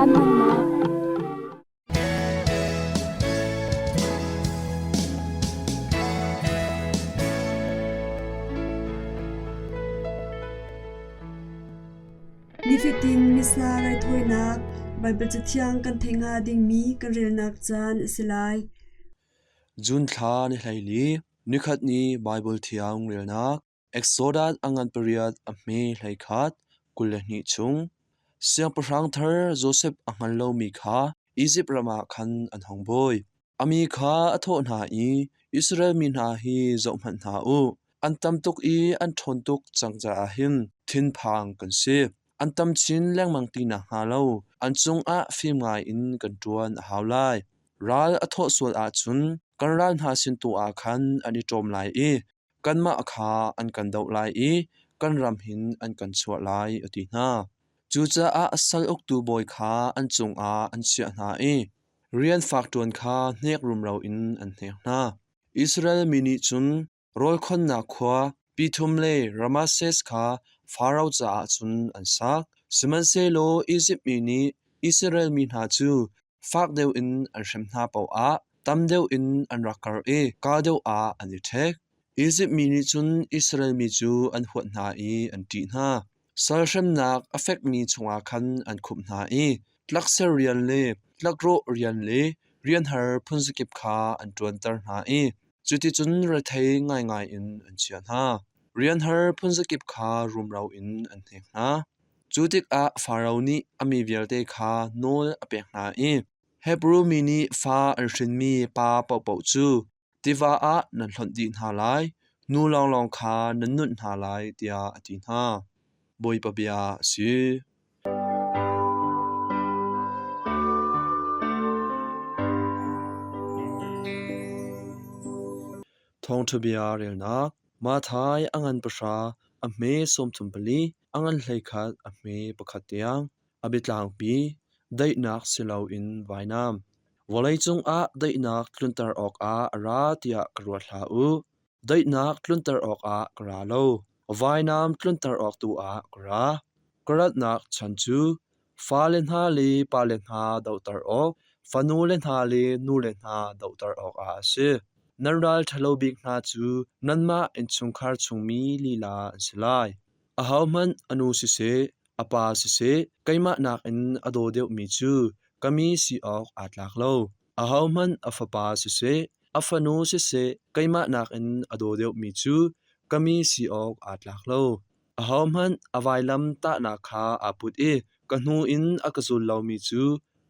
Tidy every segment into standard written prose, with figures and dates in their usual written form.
Caan hmannak. Nifatin Missa raithawinak Baibal Cathiang kan theih hnga dingmi kan relnak caan a si lai. June thla ni 14, nikhat ni Baibal Thiang relnak Exodus a ngan pariat a hme 11, 22 chung. Siangpahrang thar Josef a hngal lomi kha Izipt ram ah khan an hung bawi. A mi kha a thawh hna i, Israel mi hna hi zohhmanh hna u, an tam tuk i an ṭhawn tuk cang caah hin thinphang kan si. An tam chin lengmang ti nakhnga lo an cungah fim ngaiin kan ṭuan a hau lai. Ral a thawh sual ahcun kan ral hna sin tu ah khan an i ṭawm lai i kanmah kha an kan doh lai i kan ram hin an kan chuah lai, a ti hna. Cucaah sal uktu bawi kha an cungah an chiah hna i rian fak ṭuan kha hnek rumro in an hnek hna. Israel mi nih cun rawl khonnak khua Pithom le Rameses kha Faro caah cun an sak. Sihmanhsehlaw Izipt mi nih Israel mi hna cu fak deuh in an hrem hna paoh ah tam deuh in an rak karh i kaa deuh ah an i ṭhek. Izipt mi nih cun Israel mi cu an huat hna i an ṭih hna. Sal hremnak a fekmi chungah khan an khumh hna i tlakser rian le tlakrawh rian le rianhar phunzakip kha an ṭuanter hna i cuticun rethei ngaingai in an chiah hna. Rianhar phunzakip kha rumro in an hnek hna. Cu tikah Faro nih a mi vialte kha nawl a pek hna i, Hebru mi nih fa an hrinmi pa paohpaoh cu tiva ah nan hlonh dih hna lai, nu lawnglawng kha nan nunh hna lai, tiah a ti hna. Bawipa bia a si. Thawngṭha bia relnak Matthai a ngan pahra, a hme 34, a ngan 11, a hme pakhat tiang. A biatlangpi, daihnak si loin vainam. Vawleicung ah daihnak tlunter awkah a ra tiah ka ruat hlah u. Daihnak tlunter awkah ka ra lo, vainam tlunter awk tu ah ka ra. Ka ratnak chan cu fale hna le pale hna dohter awk, fanule hna le nule hna dohter awkah a si. Nan ral ṭhalo bik hna cu nanmah innchungkhar chungmi lila an si lai. Ahohmanh a nu siseh, a pa siseh, keimah nakin a daw deuhmi cu ka mi si awk aa tlak lo. Ahohmanh a fapa siseh, a fanu siseh, keimah nakin a daw deuhmi cu ka mi si awk aa tlak lo. Ahohmanh a vailam tahnak kha aa put i ka hnu in a ka zul lomi cu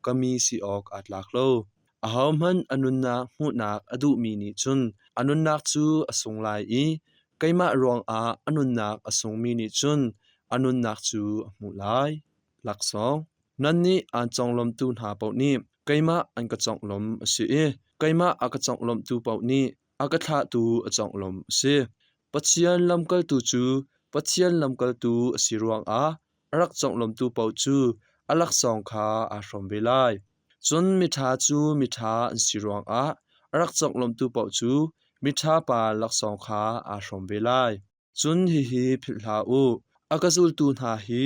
ka mi si awk aa tlak lo. Ahohmanh a nunnak hmuhnak a duhmi nih cun a nunnak cu a sung lai i keimah ruangah a nunnak a sungmi nih cun a nunnak cu a hmuh lai. Laksawng. Nannih aan conglawmtu hna paoh nih keimah an ka conglawmh a si i keimah a ka conglawmhtu paoh nih a ka thlahtu a conglawmh a si. Pathian lamkaltu cu Pathian lamkaltu a si ruangah a rak conglawmtu paoh cu a laksawng kha aa hrawm ve lai. Cun miṭha cu miṭha an si ruangah a rak conglawmtu paoh cu miṭha pa laksawng kha aa hrawm ve lai. Cun hihi philh hlah u, a ka zultu hna hi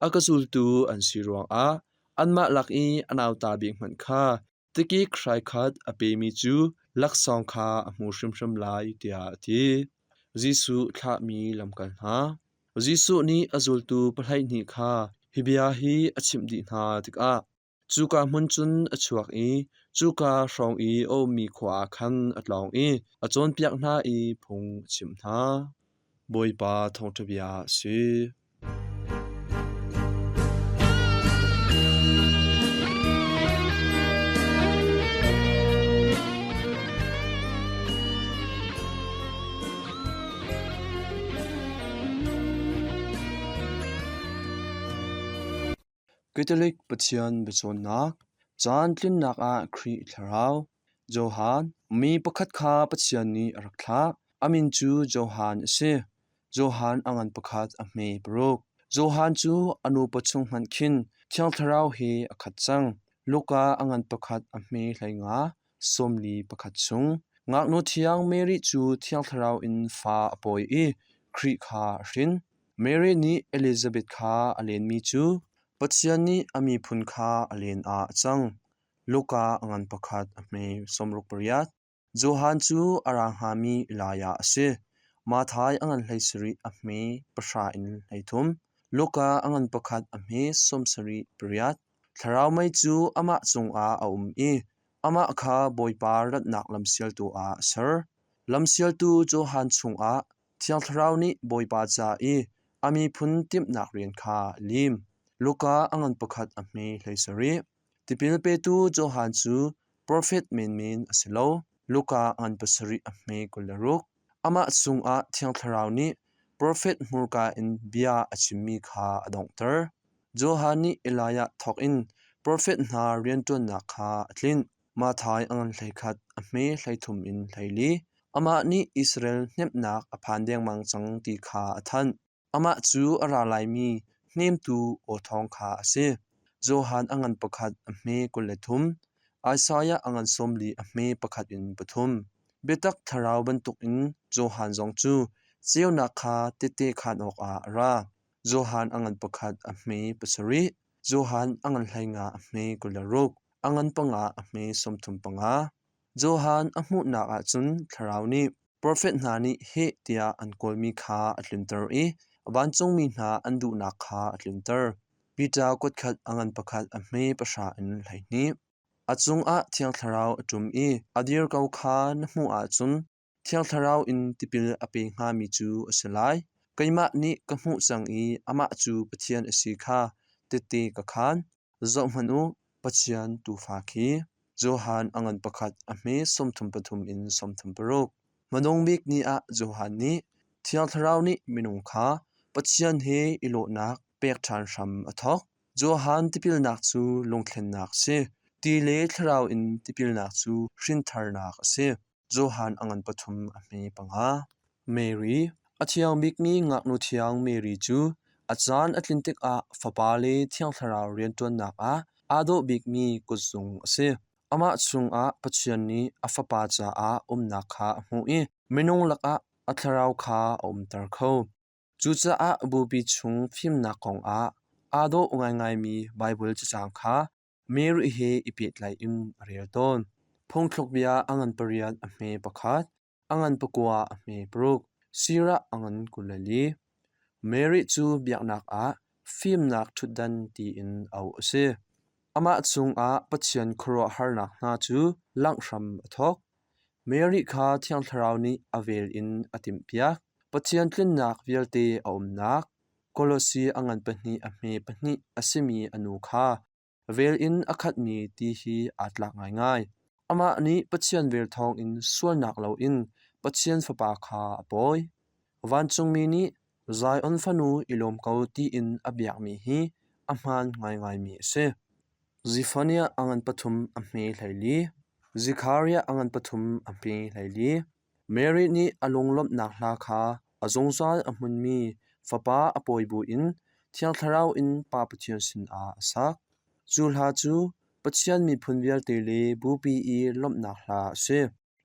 a ka zultu an si ruangah anmah lak i a nauta bik hmanh kha tikik hrai khat a pemi cu laksawng kha a hmu hrimhrim lai, tiah a ti. Jesuh thlahmi lamkal hna. Jesuh nih a zultu pahleihnih kha hi bia hi a chimh dih hna tikah Cuka hmun cun a chuak i cuka hrawng i a ummi khua ah khan a tlawng i a cawnpiak hna i phung a chimh hna. Bawipa thawngṭha bia a si. Catholic Pathian biacawnnak, caan tlinnak ah Khrih Thlarau, Johan, mi pakhat kha Pathian nih a rak thlah. A min cu Johan a si. Johan a ngan pakhat a hme paruk. Johan cu a nupa chung hmanh khin Thiang Thlarau he a khat cang. Luka a ngan pakhat a hme 15, 41 chung. Ngaknu thiang Mary cu Thiang Thlarau in fa a pawi i Khrih kha a hrin. Mary nih Elizabeth kha a lenmi cu Pathian nih a miphun kha a len ah a cang. Luka a ngan pakhat a hme 68. Johan cu a ra hngami Elijah a si. Matthai a ngan 17 a hme pahra in 33. Luka a ngan pakhat a hme 78. Thlarau mei cu amah cungah a um i amah kha Bawipa ratnak lamsialtu ah a ser. Lamsialtu Johan chungah Thiang Thlarau nih Bawipa ca i a miphun timhnak rian kha a lim. Luka a ngan pakhat a hme 17. Tipil petu Johan cu profet menmen a si lo. Luka ngan pasarih a hme 26. Amah chungah Thiang Thlarau nih profet hmurka in bia a chimmi kha a donghter. Johan nih Elijah thawkin profet hna rianṭuannak kha a tlinh. Matthai a ngan 11 a hme 33 in 14. Amah nih Israel hnemhnak a phan dengmang cang ti kha a thanh. Amah cu a ra laimi hnemtu aw thawng kha a si. Johan a ngan pakhat a hme 23, Isaiah a ngan 40 a hme pakhat in pathum. Biatak thlarau bantukin Johan zong cu ceunak kha tehte khaan awkah a ra. Johan a ngan pakhat a hme pasarih, Johan a ngan 15 a hme 26, a ngan panga a hme 35. Johan a hmuhnak ah cun Thlarau nih profet hna nih heh tiah an kawlmi kha a tlunter i vancungmi hna an duhnak kha a tlunter. Peter kutkhat a ngan pakhat a hme pahra in 12. A cungah Thiang Thlarau a ṭum i a dir ko kha na hmuh ahcun Thiang Thlarau in tipil a pe hngami cu a si lai. Keimah nih ka hmuh cang i amah cu Pathian a si kha tehte ka khaan. Zohhmanh u, Pathian Tuufa khi. Johan a ngan pakhat a hme 33 in 36. Hmanung bik ni ah Johan nih Thiang Thlarau nih minung kha Pathian he i lawhnak pek ṭhan hram a thawk. Johan tipilnak cu lungthlennak a si. Ti le Thlarau in tipilnak cu hrintharnak a si. Johan a ngan pathum a hme panga. Mary, a thiang bikmi ngaknu thiang Mary cu a caan a tlin tikah Fapa le Thiang Thlarau rianṭuannak ah aa dawh bikmi kutzung a si. Amah chungah Pathian nih a Fapa caah umnak kha a hmuh i minung lakah a thlarau kha a umter kho. Cucaah bupi chung fimnak kongah aa dawh ngaingaimi Baibal cacang kha Mary he i pehtlaih in a rel tawn. Phungthlukbia a ngan pariat a hme pakhat, a ngan pakua a hme paruk, sirah a ngan 24. Mary cu biaknak ah fimnak ṭhutdan tiin auh a si. Amah cungah Pathian khuaruahharnak hna cu langh hram a thawk. Mary kha Thiang Thlarau nih a vel in a timhpiak. Pathian tlinnak vialte a umnak, Kolosi a ngan pahnih a hme pahnih a simi a nu kha vel in a khatmi ti hi aa tlak ngaingai. Amah nih Pathian vel thawngin sualnak loin Pathian Fapa kha a pawi. Vancungmi nih Zion fanu i lawm ko tiin a biakmi hi a hmaan ngaingaimi a si. Zephaniah a ngan pathum a hme 14, Zekhariah a ngan pathum a hme 14. Mary nih a lunglawmhnak hla kha a zungzal a hmunmi Fapa a pawi buin Thiang Thlarau in Pa Pathian sinah a sak. Cu hla cu Pathian miphun vialte le Bupi i lawmhnak hla a si.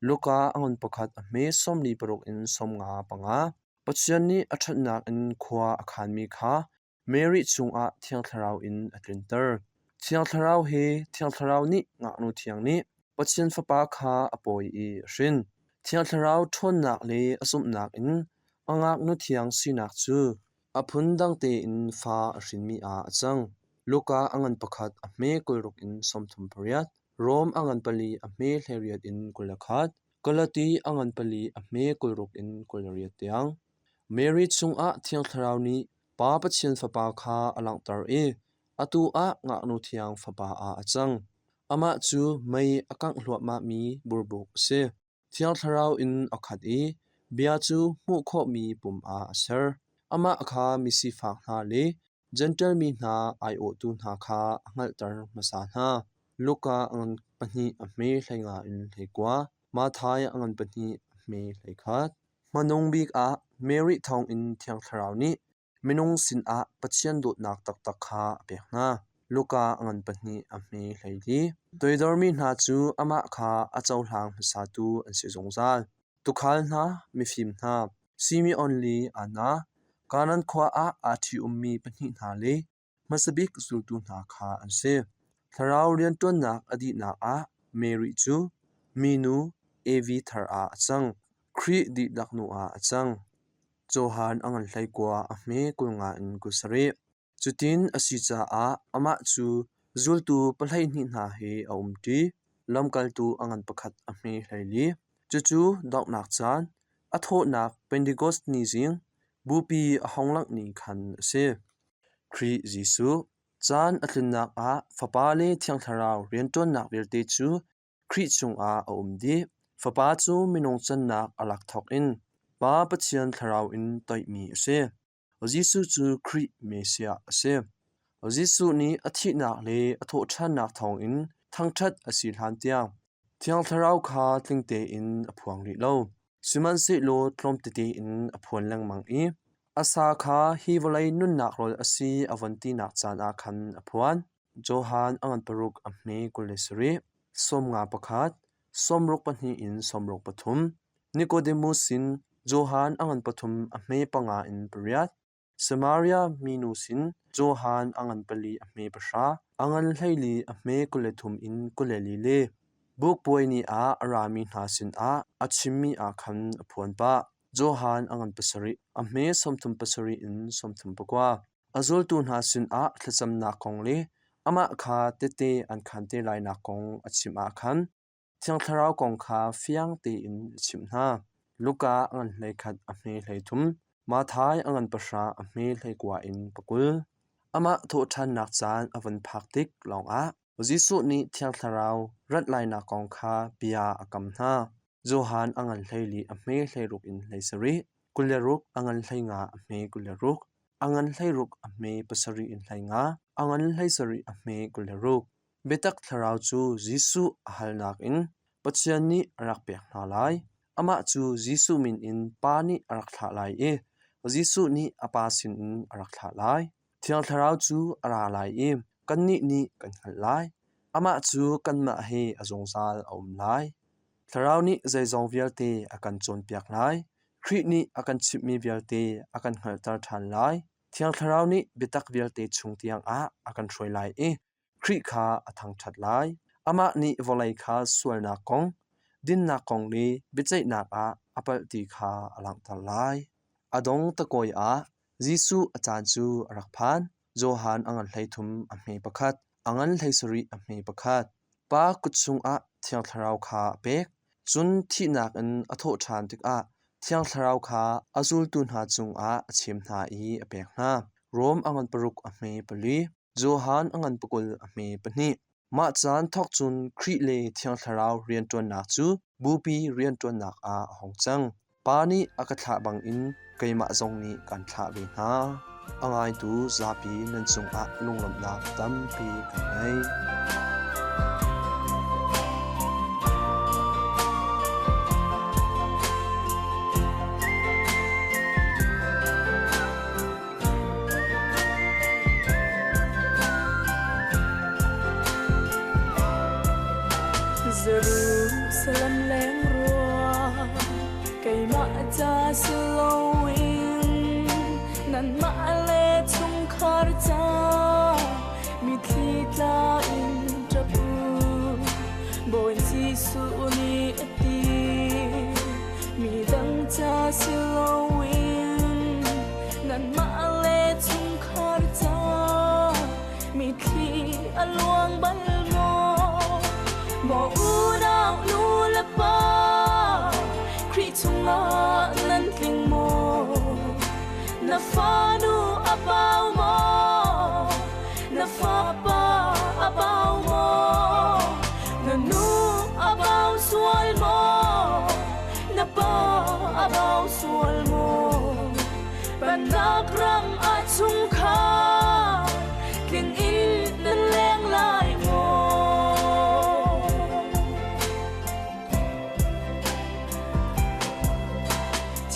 Luka a ngan pakhat a hme 46 in 55. Pathian nih a ṭhatnak in khua a khanmi kha Mary chungah Thiang Thlarau in a tlunter. Thiang Thlarau he Thiang Thlarau nih ngaknu thiang nih Pathian Fapa kha a pawi i a hrin. Thiang Thlarau ṭhawnnak le a zumhnak in a ngaknu thiang sinak cu a phun dang tein fa a hrinmi ah a cang. Luka a ngan pakhat a hme 60 in 38, Rom a ngan pali a hme 18 in 21, Galati a ngan pali a hme 26 in 28 tiang. Mary chungah Thiang Thlarau nih Pa Pathian Fapa kha a langhter i atu ah ngaknu thiang fapa ah a cang. Amah cu mei a kangh hluahmahmi burbuk a si. Thiang Thlarau in a khat i bia cu hmuh khawhmi pum ah a ser. Amah kha misifak hna le Jentail mi hna aiawhtu hna kha a hngalhter hmasa hna. Luka a ngan pahnih a hme 15 in 19, Matthai a ngan pahnih a hme 21. Hmanung bik ah Mary thawngin Thiang Thlarau nih minung sinah Pathian dawtnak taktak kha a pek hna. Luka a ngan pahnih a hme 14. Toidormi hna cu amah kha a cohlang hmasatu an si zungzal. Tuukhal hna, mifim hna, Simeon le Anna, Kanaan khua ah aa ṭhi-ummi pahnih hna le. hmasa bik zultu hna kha an si. Thlarau rianṭuannak a dihnak ah Mary cu minu Evi thar ah a cang. Khrih dihlak nu ah a cang. Johan a ngan 19 a hme 50 in 27. Cutin a si caah amah cu zultu 12 hna he a umṭi. Lamkaltu a ngan pakhat a hme 14. Cucu donghnak caan, a thawhnak Pentekost ni zing, Bupi a hung langh ni khan a si. Khrih Jesuh, caan a tlunnak ah Fapa le Thiang Thlarau rianṭuannak vialte cu Khrih chungah a um dih. Fapa cu minung cannak a lak thawkin Pa Pathian Thlarau in toihmi a si. Jesuh cu Khrih Messiah a si. Jesuh nih a thihnak le a thawhṭhannak thawngin thangṭhat a si hlan tiang Thiang Thlarau kha tling tein a phuang rih lo. Sihmanhsehlaw tlawm tete in a phuan lengmang i a sa kha hi vawlei nunnak rawl a si a von tinak caan ah khan a phuan. Johan a ngan paruk a hme 27, 51, 62 in 63, Nicodemus sin Johan a ngan pathum a hme panga in pariat, Samaria minu sin Johan a ngan pali a hme pahra, a ngan 14 a hme 23 in 24 le Bukpuai ni ah a rami hna sinah a chimmi ah khan a phuan pah. Johan a ngan pasarih, a hme 37 in 39. A zultu hna sinah thlacamnak kong le amah kha tehte an khaan te lainak kong a chimh ah khan Thiang Thlarau kong kha fiang tein a chimh hna. Luka a ngan 11 a hme 33, Matthai a ngan pahra a hme 19 in 20. Amah thawhṭhannak caan a vun phak tik lawngah Jesuh nih Thiang Thlarau rat lainak kong kha bia a kam hna. Johan a ngan 14 a hme 16 in 17, 26 a ngan 15 a hme 26, a ngan 16 a hme pasarih in 15, a ngan 17 a hme 26. Biatak thlarau cu Jesuh a halnak in Pathian nih a rak pek hna lai. Amah cu Jesuh min in Pa nih a rak thlah lai i Jesuh nih a Pa sinin a rak thlah lai. Thiang Thlarau cu a ra lai i kannih nih kan hngalh lai. Amah cu kanmah he a zungzal a um lai. Thlarau nih zeizong vialte a kan cawnpiak lai. Khrih nih a kan chimhmi vialte a kan hngalhter ṭhan lai. Thiang Thlarau nih biatak vialte chung tiangah a kan hruai lai i Khrih kha a thangṭhat lai. Amah nih vawlei kha sualnak kong, dinnak kong le biaceihnak ah a palh ti kha a langhter lai. A dong takawi ah Jesuh a caan cu a rak phan. Johan a ngan 13 a hme pakhat, a ngan 17 a hme pakhat. Pa kut chungah Thiang Thlarau kha a pek. Cun thihnak in a thawh ṭhan tikah Thiang Thlarau kha a zultu hna cungah a chim hna i a pek hna. Rom a ngan paruk a hme pali. Johan a ngan pakul a hme pahnih. Mah caan thawk cun Khrih le Thiang Thlarau rianṭuannak cu bupi rianṭuannak ah a hung cang. Pa nih a ka thlah bangin keimah zong nih kaan thlah ve hna. A ngaitu zapi nan cungah lunglawmhnak tampi kan ngei. Jerusalem leng rua keimah ca si loin nanmah le chungkhar ca mitthli tla in ṭap u. Bawi Jesuh nih a ti midang ca si loin nanmah le chungkhar ca mitthli a luang bal maw? Maw unau nu le pa Khrih chungah nan tling maw? Na fanu a bau maw? Na fapa a bau maw? Na nu a bau sual maw? Na pa a bau sual maw? Pennak ram ah chungkhar tling in nan leng lai maw?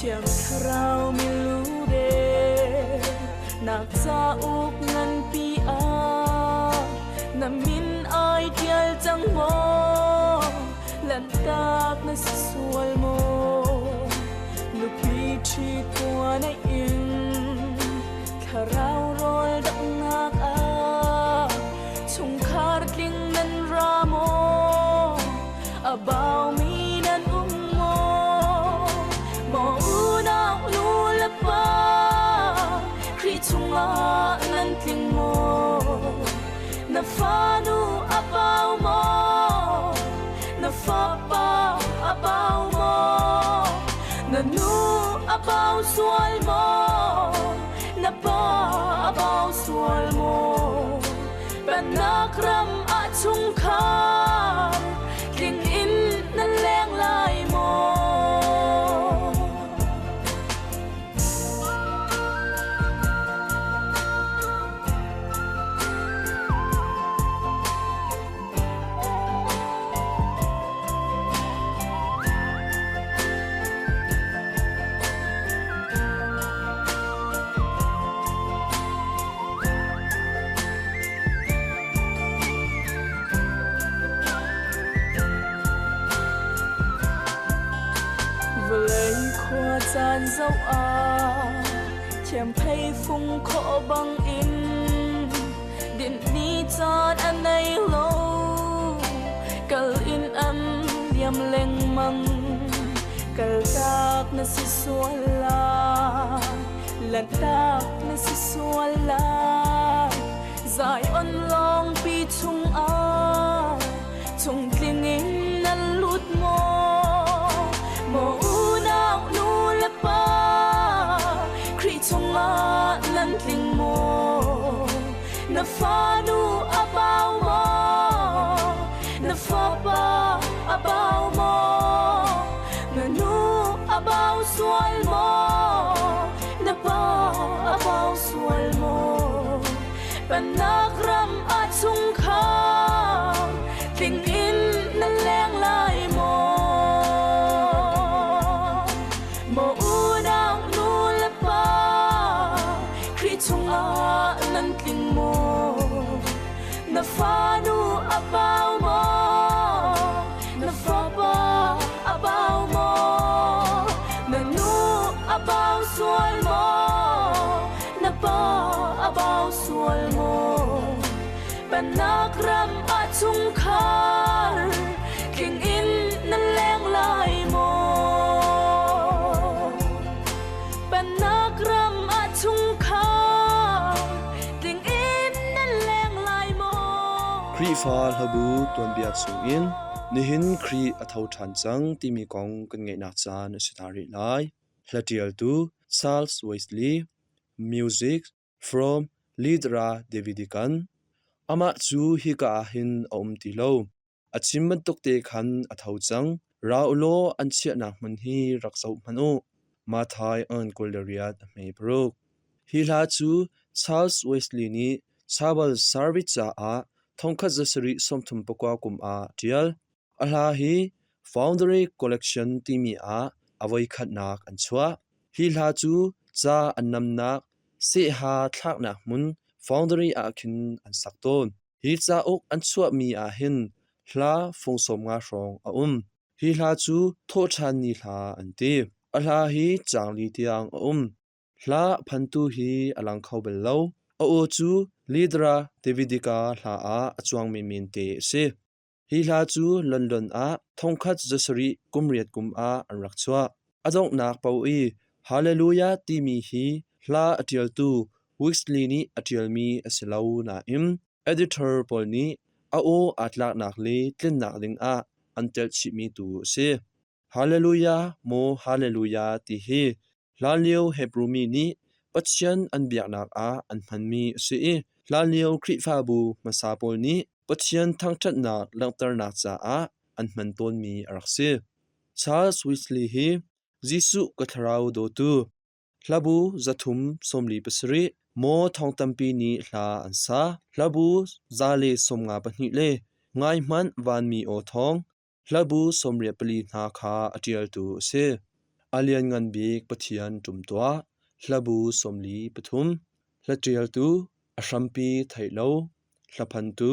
Thiang Thlarau milu re nak cauk nganpi ah na min ai ṭial cang maw? Lanhtak na si sual maw? Nupi ṭhi tua na in thlarau rawl danghnak ah. Pennak ram ah chungkhar tling in nan leng lai maw? Vawlei khua caan zoh ah thiamphei fung khawh bang in dinh ni caan a nei lo kal in an liam lengmang kaltak na si sual lai lanhtak na si sual lai Zion lawngpi chungah chungtling in nan lut maw maw unau nu le pa Khrih chungah nan tling maw na fanu a bau maw na fapa a bau maw na nu a bau sual maw na pa a bau sual maw Pennak ram ah chungkhar tling in na leng lai maw Maw unau nu le pa Khrih chungah nan tling maw Na fanu a bau maw Na fapa a bau maw Na nu a bau sual maw Na pa a bau sual maw Pennak ram ah chungkhar tling in nan leng lai maw Pennak ram ah chungkhar tling in nan leng lai maw Khrihfa hlabu tuanbia chungin nihin Khrih a tho ṭhan cang timi kong kan ngeihnak caan a si ta rih lai. Hlaṭialtu Charles Wesley Music from Lidra Davidikan Amah cu hika ah hin a um ti lo. A chim bantuk te khan a tho cang. Ra u law an chiahnak hmun hi rak zoh hmanh u. Matthai 28 a hme paruk. Hi hla cu Charles Wesley nih Chabal Service caah 1739 kum ah a ṭial. A hla hi Foundry Collection timi ah a voikhatnak an chuah. Hi hla cu ca an namnak sehha thlaknak hmun Foundry ah khin an sak tawn. Hi cauk an chuahmi ah hin hla fung 50 hrawng a um. Hi hla cu thawhṭhan ni hla an ti. A hla hi caang li tiang a um. Hla a phantu hi a lang kho bal lo. A aw cu Lidra Davidica hla ah a cuangmi min te a si. Hi hla cu London ah thongkhat zasarih kum riat kum ah an rak chuah. A donghnak paoh i Hallelujah timi hi hla a ṭialtu Wesley nih a ṭialmi a si lo nain editor pawl nih a aw aa tlaknak le tlinnak dingah an telh chihmi tu a si. Hallelujah maw Hallelujah ti hi hlanlio Hebru mi nih Pathian an biaknak ah an hmanmi a si i hlanlio Khrihfabu hmasa pawl nih Pathian thangṭhatnak langhternak caah an hman tawnmi a rak si. Charles Wesley hi Jesuh ka thlarau dawtu, hlabu 347 maw thong tampi nih hla an sa, hlabu 152 le Ngai hmanh vanmi aw thawng, Hlabu 84 hna kha a ṭialtu a si. A Lianngan Bik Pathian ṭum tuah. Hlabu 43. Hlaṭialtu a hrampi theih lo. Hlaphantu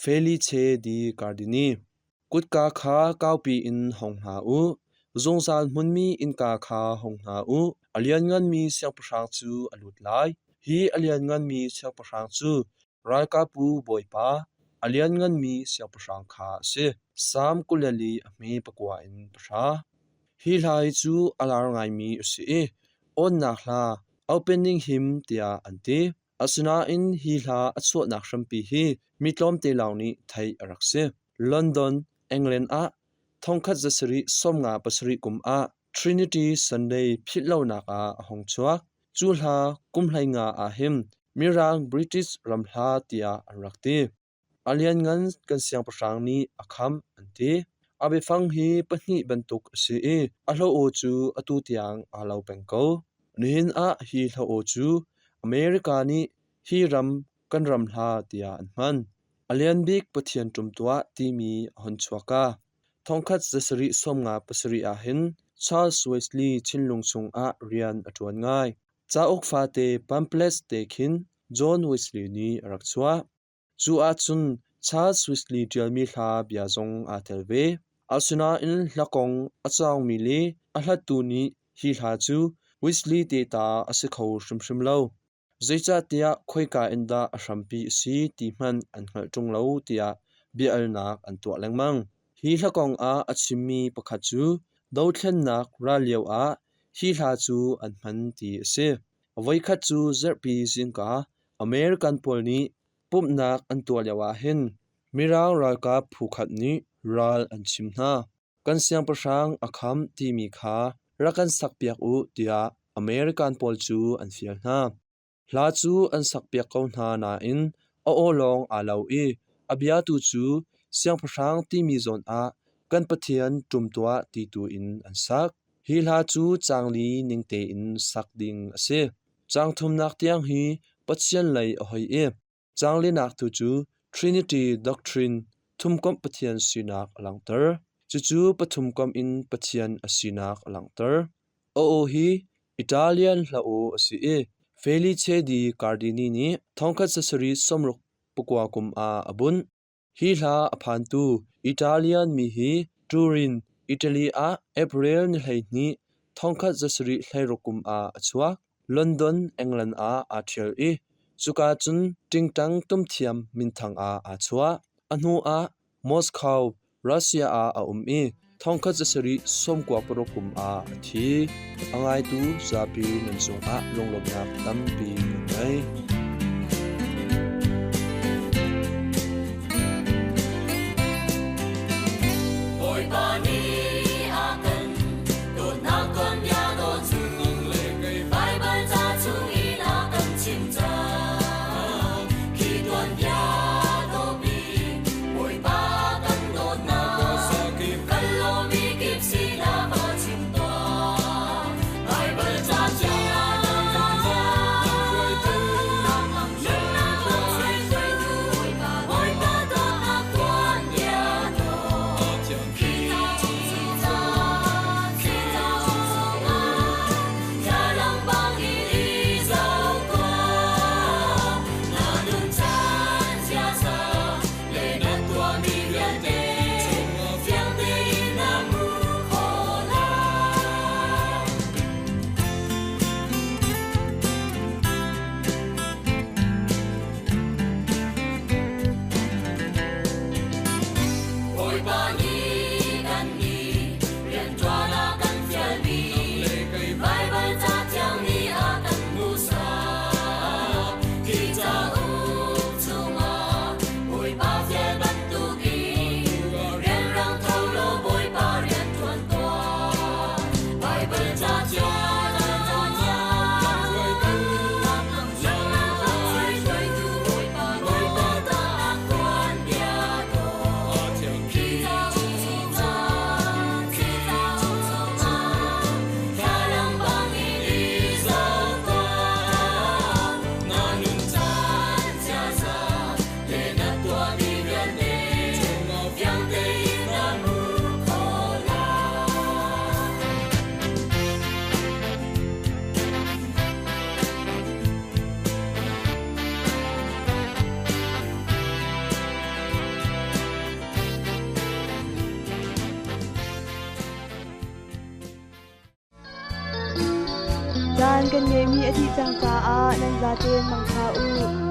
Felice di Gardini. Kutka kha kaupi in hong hna u. Zungzal hmunmi innka kha hong hna u. A liannganmi siangpahrang cu a lut lai. Hi a liannganmi siangpahrang cu Ralkapbu Bawipa, a liannganmi siangpahrang kha a si. Salm 24 a hme pakua in pahra. Hi hla hi cu a lar ngaimi a si i awnnak hla opening hymn tiah an ti. Asinain hi hla a chuahnak hrampi hi mi tlawmte lawng nih theih a rak si. London, England ah 1757 kum ah Trinity Sunday philhlonak ah a hung chuak. Cu hla kum 15 ah hin Mirang British ram hla tiah an rak ti. A lianngan kan siangpahrang nih a khamh, an ti. A biafang hi pahnih bantuk a si i a hlo-aw cu atu tiang aa lo peng ko. Nihin ah hi hlo-aw cu America nih hi ram kan ram hla tiah an hman. A lian bik Pathian ṭum tuah timi a hon chuak ah thongkhat zasarih sawmnga pasarih ahhin Charles Wesley thinlung chungah rian a ṭuan ngai. Cauk fate pamphlets te khin John Wesley nih a rak chuah. Cu ahcun Charles Wesley ṭialmi hla bia zong aa tel ve. Asinain hla kong a cawngmi le a hlattu nih hi hla cu Wesley te ta a si kho hrimhrim lo. Zeicahtiah khoika in dah a hrampi a si ti hmanh an hngalh ṭung lo tiah bia-alnak an tuah lengmang. Hi hla kong ah a chimmi pakhat cu dothlennak ral lioah hi hla cu an hman ti a si. Voikhat cu zarhpi zingka American pawl nih pumhnak an tuah lioah hin Mirang ralkap phu khat nih ral an chim hna. Kan siangpahrang a khamh timi kha rak kan sakpiak u tiah American pawl cu an fial hna. Hla cu an sakpiak ko hna nain a aw lawng aa lo i a bia tu cu siangpahrang timi zawn ah kan Pathian ṭum tuah ti tu in an sak. Hi hla cu caang li ning tein sak ding a si. Caang thumnak tiang hi Pathian lei a hoi i caang linak tu cu Trinity doctrine thumkomh Pathian sinak a langhter. Cucu pathum komh in Pathian a sinak a langhter. A aw hi Italian hla aw a si i Felice di Cardini nih thongkhat sasarih sawmruk pakua kum ah a bunh. Hi hla a phantu Italian mi hi Turin, Italy ah April ni 12, thongkhat zasarih hleiruk kum ah a chuak. London, England ah aa ṭhial i cuka cun ṭingṭang tumthiam minthang ah aa chuah. A hnu ah Moscow, Russia ah a um i thongkhat zasarih 96 kum ah a thi. A ngaitu zapi nan cungah lunglawmhnak tampi kan ngei. Bawipa nih a kan dawtnak tuanbia dawh cu Baibal ca chung in a kan chim cang. Khi tuanbia dawhpi Bawipa kan dawtnak kan lawmi kip sinah va chim tuah. Baibal ca Bawipa dawtnak tuanbia dawh khi Bawipa nih kan nih rianṭuan a kan fialmi Baibal ca thiang nih a kan hmuhsak. Khi cauk chungah Bawipa fial bantukin rianrang tho law Bawipa rian ṭuan tuah. Baibal ca thiang Caan kan ngeihmi a dih cang caah nan zaten mangṭha u.